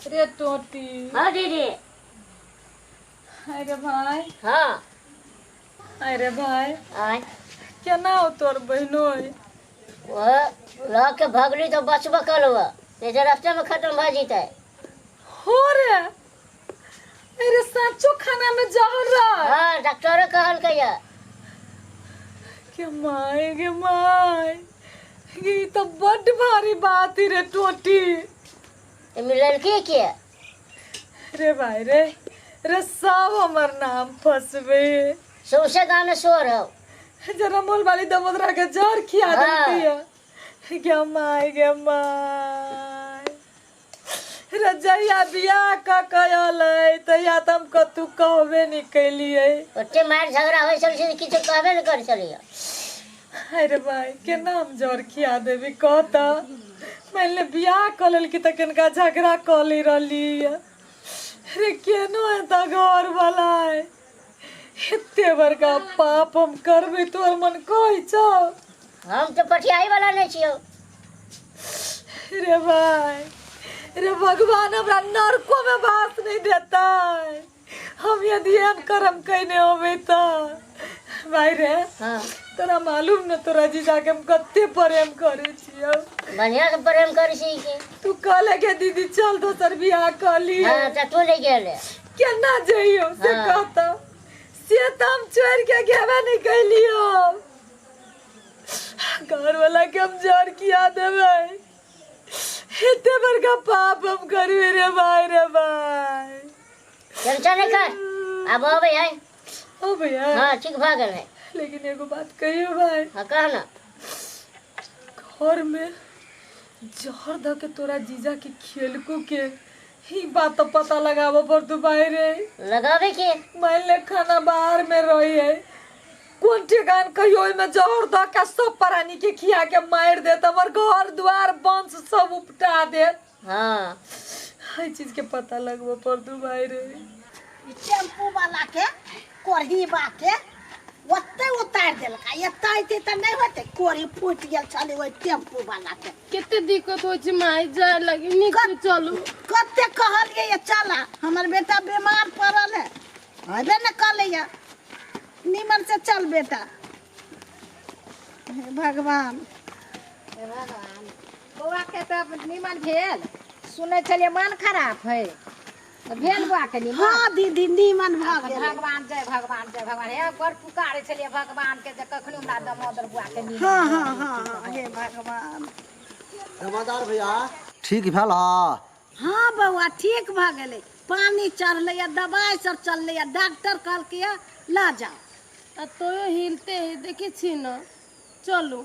रे टोटी। हाँ दीदी। अरे भाई। हाँ। अरे भाई। आय। केना हो तोर बहिनोय? वो लऽ के भगली तो बचबो कलवा, नहीं तो रास्ते में खत्म भऽ जेतै। हो रे, अरे साचो खाना में जहर रहा। हाँ, डॉक्टरो कहलकै या। के my गे my, ई तो बड्ड भारी बात ही रे टोटी। तऽ मिललकै के? रे भाई रे, रे सब हमर नाम फसबे। सौंसे गाँव में शोर हौ। जरा मोल वाली दमोदरा के जहर खिया देलकै है। गे my गे my, रजैया बियाह कऽ के अयलै तहिया तऽ हम कतहु कहबे नहि केलियै। ओते मारि झगड़ा होइ छलै से किछु कहबे नहि करै छलैया। अरे भाई, केना हम जर खिया देबी कह तऽ? मानि ले बियाह कऽ लेलकी तऽ केनका झगड़ा कऽ ले रहली। रे केनो हेतऽ घर वाला, एते बड़का पाप हम करबै तोहर मन कहै छौ? हम तऽ पठियाही वाला नहि छियौ। रे भाई रे, भगवान हमरा नरको में वास नहीं देतै हम यदि एहन कर्म कैने होबै तऽ। भाई रे। हाँ। तोरा मालूम न तोरा जीजा के हम कते प्रेम करै छियौ। बढ़िया से प्रेम करै छी की। तू कहले के दीदी चल दोसर बियाह कऽ ली। हाँ, तऽ तू नहि गेले। केना जइयौ से? हाँ। कहता से तऽ हम छोड़ि के गेबे नहीं कैलियौ। घर वाला के हम जर किया देबै? एते बड़का पाप हम करबै रे भाई रे भाई। टेंशन नहीं कर, आब अबै है। ओ भैया। हाँ, ठीक भऽ गेल है। लेकिन एगो बात कहियो भाई? हाँ, कह ना। घर में जहर ध के तोरा जीजा के खेलकू के ही बात तो पता लगाबो पर तू भाई रे। लगाबे के? मान ले खाना बाहर में रही है, कोन ठेकान कहियो ओहिमे जहर द के सब प्राणी के खिया के मारि देत, हमर घर द्वार वंश सब उपटा देत। हाँ। एहि चीज के पता लगबो पर तू भाई रे। ई टेम्पू वाला के कोढ़ी बा के ओते उतारि देलकै, एतऽ अयतै तऽ नहि होतै। कोढ़ी फूटि गेल छलै ओहि टेम्पू वाला के। कते दिक्कत होइ छै माय, जाय लगी। नीक से चलू। कते कहलियै ये चला, हमर बेटा बीमार पड़ल है, अयबे ने कलैया। निमन से चल बेटा। हे भगवान, हे भगवान, बौआ के तऽ निमन भेल। सुनै छलियै मन खराब है, तऽ भेल बौआ के निमन? हाँ दीदी, निमन भऽ गेलै। भगवान जय भगवान, जय भगवान। हे बड़ पुकारै छलियै भगवान के जे कखनो हमरा दामोदर बौआ के निमन। हाँ हाँ हाँ हाँ, हे भगवान। जमादार भैया, ठीक भेल? हाँ। हाँ बौआ, ठीक भऽ गेलै। पानी चढ़लैया, दवाइ सब चललैया, डॉक्टर कहलकैया लऽ जाओ। आ तोयो हिलते है, देखै छी न। चलू।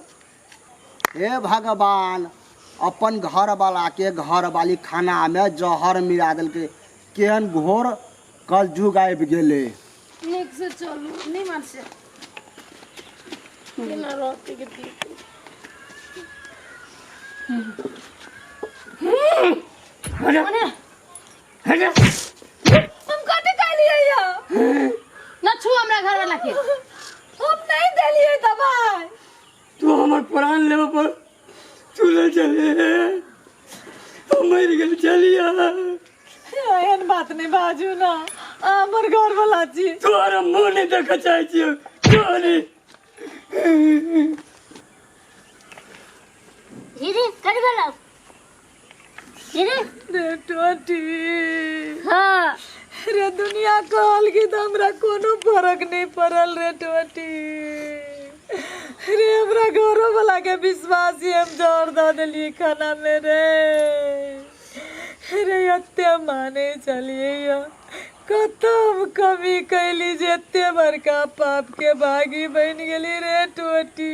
हे भगवान, अपन घर वाला के घर वाली खाना में जहर मिला देलकै। केहन घोर कलयुग आबि गेलै। नीक से चलू। निमन से। केना रहतै के दीदी? हम कथी कहलियै या? न छू हमरा घर वाला के। हम नहीं देलियै दवाई। तू हमर प्राण लेबऽ पर चूल्हे चले, हम मरि गेल चलिया। एहन बात नहीं बाजू ना, हमर घर वाला छी। तोहर मुँह नहि देखऽ चाहै छियौ, तोहरे। दीदी, कट गेलौ दीदी? रे टोटी। हाँ। रे दुनिया कहल की तऽ हमरा कोनो फर्क नहीं पड़ल रे टोटी। रे हमरा घरो वाला के विश्वास ही हम जोर दऽ देलियै खाना में रे। रे एते माने छलियै यऽ, कतऽ हम कमी कैली जे एते बड़का पाप के भागी बनि गेली रे टोटी?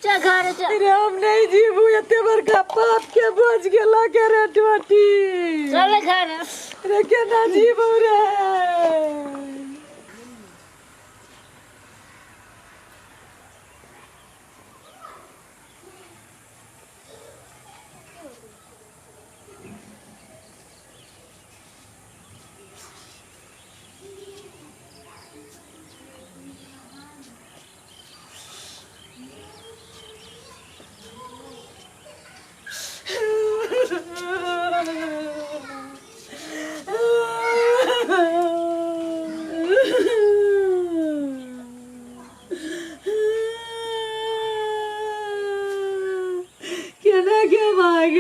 चल घर चल। रे हम नहीं जीबू, एते बड़का पाप के बोझ गेला के रे टोटी। चल घर। रे केना जीबू रे?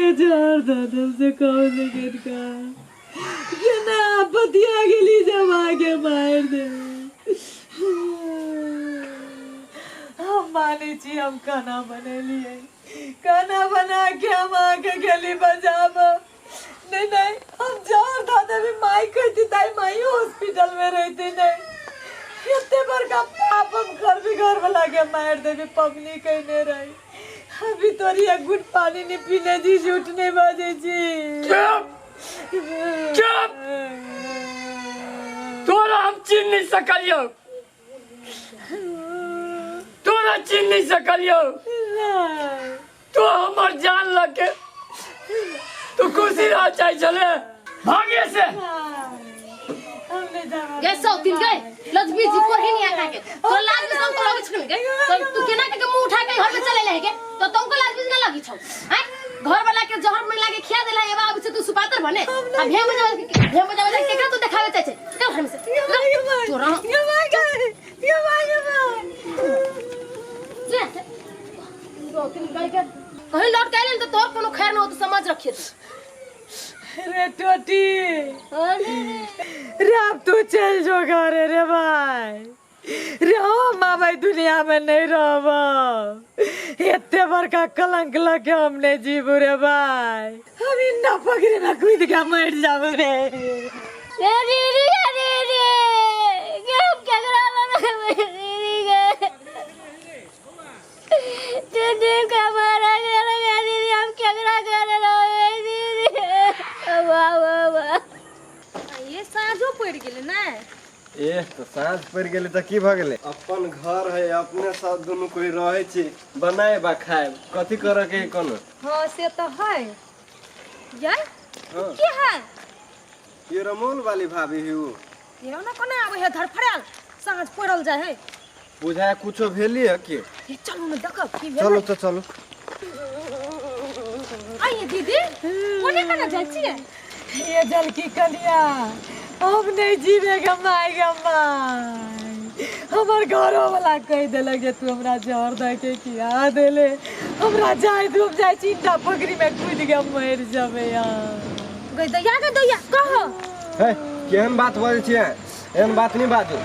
के जहर दे देब से कहू से किनका केना बतिया गेली जब आगे मारि दे। हम मानै छी हम खाना बनेलियै, खाना बना के हम आके गेली बजाब। नहीं नहीं हम जहर दऽ देबै, माय कहती ताई माइयो हॉस्पिटल में रहती। नहीं एते बड़का पाप हम करबी, घर वाला के मारि देबी, पबनी कहने रही। अभी तोरी एक घुट पानी नहीं पीने जी, झूठ नहीं बाजे जी। चुप चुप, तोरा हम चिन्ह नहीं सकलियो, तोरा चिन्ह नहीं सकलियो। तू हमर जान लके तू खुशी रह चाहे चले भागे से। गए सौ दिन गए लजबी जी को ही नहीं आका के तो लाज में सब तो लगे छन गए। तो तू केना के मुंह उठा के घर में चले ले के तो तुमको लाज में ना लगी छौ हैं? घर वाला के जहर में लागे खिया देला एबा अब से तू सुपातर बने आ भेम बजावे भेम बजावे केकरा तू देखावे चाहे छे? चल घर में से तोरा ये माय गए, ये माय, ये माय। जा दो तीन गए के कहीं लौट के आइल तो तोर कोनो खैर न हो तो समझ रखिए तू। रे टोटी अरे रे अब तू चल जो घरे रे भाई रे, हम आबै दुनिया में नहीं रहब, एते बड़का कलंक लगे हम नहीं जीबू रे भाई, हम इन्ना पकड़े में कूद के मर जाबू रे। रे दीदी रे दीदी के हम केकरा लग दीदी के दीदी के मारा गेल गे दीदी, हम केकरा करे रहबै दीदी। वाह वाह वाह। ये साँझो पड़ गेलै ने। एह तऽ साँझ पड़ि गेलै तऽ की भऽ गेलै, अपन घर है अपने सब दुनू कोई रहै छी, बनायब आ खायब, कथी करऽ के है कोनो। हाँ से तो है। यार हाँ। की है ये रमोल वाली भाभी है उ। ये ना कोना आबै है धरफड़ायल साँझ पड़ल जाय है। बुझाय कुछो भेली है की? ये चलू ने देखब की भेलै। चलू तऽ चलू। आइए दीदी कोने कोना जाइ छियै? ये जल की कनिया हम नहीं जीवे गे my गे my, हमर घरो वाला कहि देलक जे तू हमरा जहर दऽ के खिया देले, हमरा जाय दू, हम जाइ छी इंटा पकड़ी में कूद के मरि जेबै। गई दैया गे दैया कह। हे केहन बात बजै छियै, एहन बात नहीं बाजू।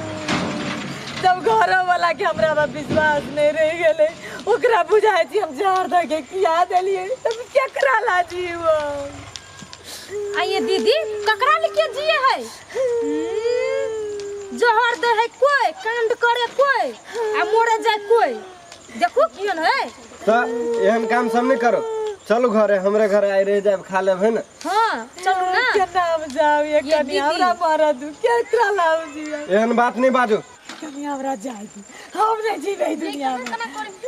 तब घरो वाला के हमरा पर विश्वास नहीं रहि गेलै, ओकरा बुझाइ छी हम जहर दऽ के खिया देलियै, तब केकरा ला जीव। आइए दीदी ककरा लिखे जिए है? जहर दे है कोई, कांड करे कोई आ मोरे जाए कोई, देखो केहन है। तऽ एहन काम सब नहीं करो, चलू घरे, हमरे घरे आइ रहि जायब, खा लेब है ना। हाँ चलू ना। केना हम जाब ये ये कनिया, दीदी। हमरा मारा दू, केकरा लाउ जिया। एहन बात नहीं बाजू। कनिया हमरा जाय दू, हम नहीं जीबै दुनिया में।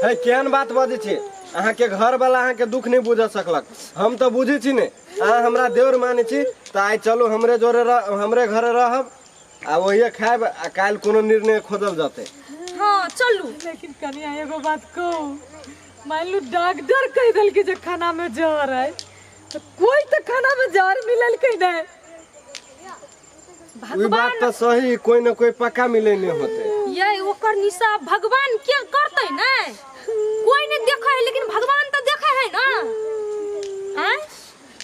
हे केहन बात बजै छी, अहाँके घर वाला अहाँके दुख नहीं बुझ सकलक, हम तऽ बुझै छी ने, अहाँ हमरा देवर मानै छी तऽ आइ चलू हमरे जोरे हमरे घरे रहब आ ओहिए खायब आ काल्हि कोनो निर्णय खोजल जेतै। हाँ चलू। लेकिन कनिया एगो बात कहू, मान लू डॉक्टर कहि देलकै जे खाना में जहर है, तऽ कोई तऽ खाना में जहर मिललकै नहीं। ई बात तऽ सही, कोई न कोई पक्का मिले नहीं होते। ये ओकर निशा भगवान के करतै ने, कोई नहीं देखे है लेकिन भगवान तो देखे है ना। आँय?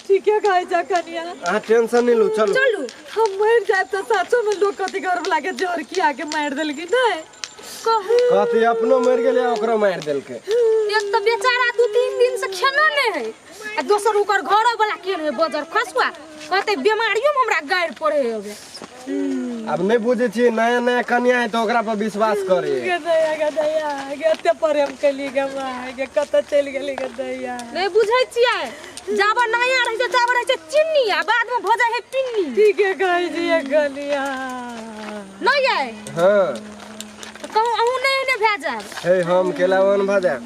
ठीके कहै छ कनिया। अहाँ टेंशन नहीं लू, चलू चलू। हम मरि जायब तऽ साचो में लोग कथी घर वाला के जहर खिया के मारि देलकै नहीं। कहू कथी अपनो मरि गेलै ओकरो मारि देलकै। एक तऽ बेचारा 2-3 दिन से खेलो नहीं है आ दोसर ओकर घरो वाला के है बजर खसुआ कहते बीमारियों में हमरा गारि पड़े है। अब नहीं बुझे छी, नया नया कन्या है तो ओकरा पर विश्वास करे। गे दैया गे दैया गे एते प्रेम केली गे माय गे, कतऽ चलि गेली गे दैया। नहीं बुझै छियै, जाबर नया रहै छै ताबर रहै छै चिन्नी आ बाद में भऽ जाइ है पिन्नी। ठीके कहै छियै कनिया। नहीं आय? हाँ। तऽ कहूँ अहूँ नहि एहने भए जायब। हे हम केला ओहन भऽ जायब।